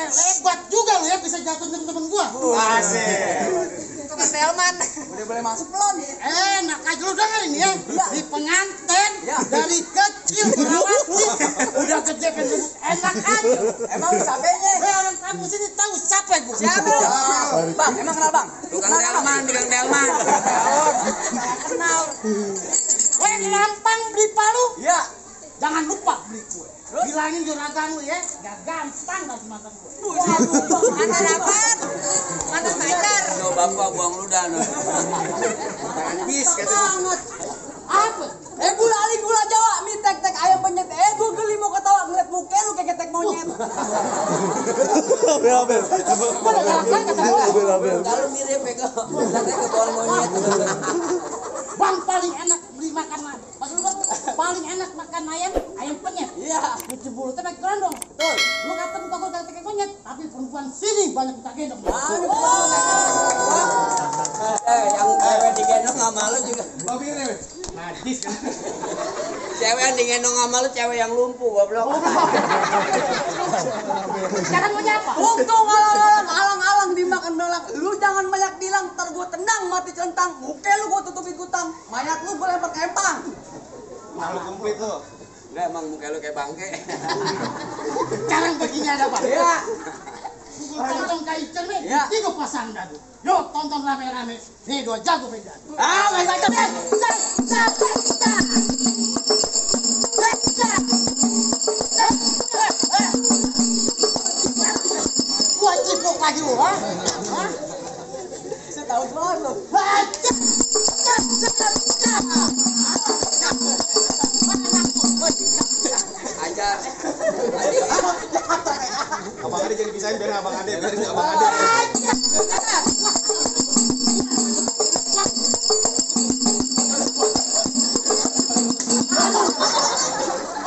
Lebat juga lu ya, bisa jatuh temen-temen gua. Asik. Tukang delman. Udah boleh masuk belum? Enak aja lu dengerin ya. Di pengantin dari kecil berawati udah gede kan enak aja. Emang capeknya? Orang kampus ini tahu capek gua. Siapa? Bang, emang kenal bang? Tukang delman. Kenal. Weh, gampang beli palu. Iya. Jangan lupa beli kue. Bilangin juragan lu ya, gak gampang dari mantan gue. Mana dapat? Mana pacar? No bapak buang ludah no. Bis banget. Apa? Gula Jawa, mie tek ayam penyet. Gue geli mau ketawa ngeliat muka lu kayak ketek monyet. Abel. Gua udah galak kata gua. Kalau mirip bego, katanya kebal monyet. Bang paling enak beli makanan. Paling enak makan ayam penyet. Iya. Cuci bulutnya pakai kerondong. Betul. Lu kata muka gua kayak monyet, tapi perempuan sini banyak kita gendong. Yang cewek digendong sama lu juga. Babi ini. Najis kan. Cewek yang digendong sama lu cewek yang lumpuh goblok. Jangan mau nyapa. Untung alang dimakan dolak. Lu jangan banyak bilang, ntar gua tendang mati centang. Muka lu gua tutupin kutang. Mayat lu gua lempar ke empang. Malu komplit tuh. Enggak, emang muka lu kayak bangke. Sekarang begini ada Pak. Iya. Tonton kayak cermin, Iya. 3 pasang dadu. Yo tonton rame-rame. Nih 2 jago beda. Nggak bisa. Gua cipok lagi lu, ha? Hah? Saya tahu banget lu. Ajar. Abang Ade jadi pisahin biar Abang Ade, biarin Abang Ade.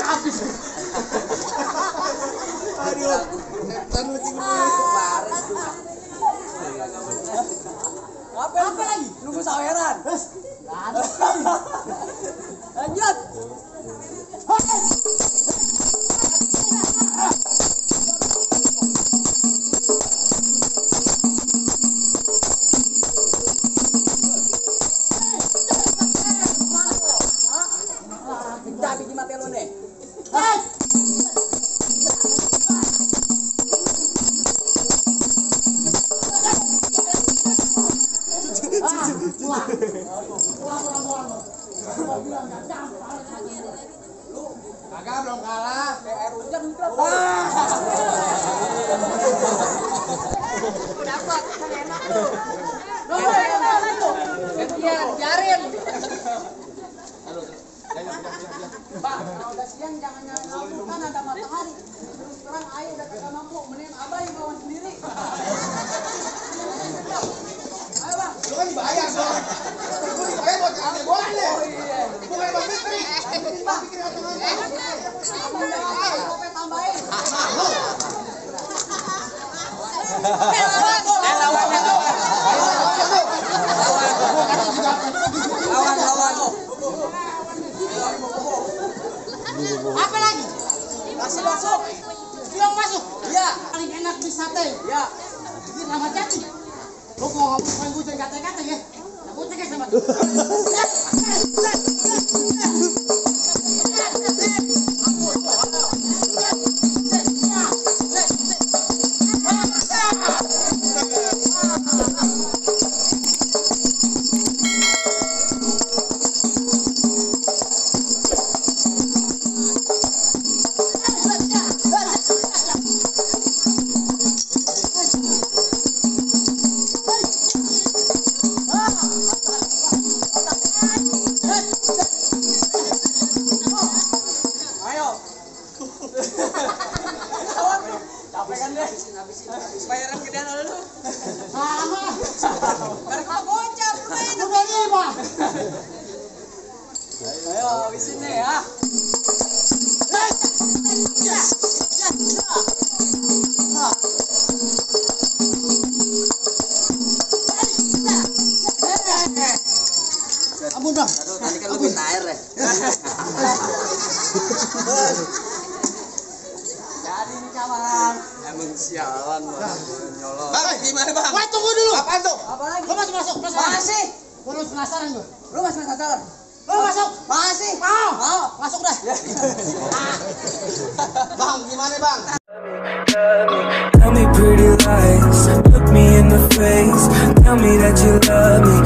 Habis. Aduh. Apa lagi? Nunggu saweran. Lanjut. Kita biji mati lu nih. Kagak belum kalah. Kayak air hujan gitu. Dapat, enak tuh. Biarin. Pak, kalau udah siang jangan nyari lampu kan ada matahari. Terus terang air udah kagak mampu, mending abah yang lawan sendiri. Ayo bang. Lu kan dibayar dong. Lu dibayar buat ambil bola deh. Bukan Bang Fikri. Bang, kopi tambahin. Lawan. Apa lagi? Kasih masuk. Silang masuk. Iya. Paling enak di sate. Iya. Ini Ramat Jati. Lu mau ngomong gue jangan kata-kata ya. Aku cek sama tuh. Bayaran gedean lu. Sama. Mereka gocap main. Udah 5. Ayo habisin deh ya. Ampun dah. Aduh, tadi kan lu minta air deh. Jadi nih kawan. Emang sialan nyolong. Bang, gimana bang? Wah, tunggu dulu. Apaan tuh? Apa lagi? Lo masuk. Masih. Gue lu penasaran gue. Lu masih penasaran? Lo masuk. Masih. Mau. Masuk dah. Bang, gimana bang? Tell me pretty lies, look me in the face. Tell me that you love me.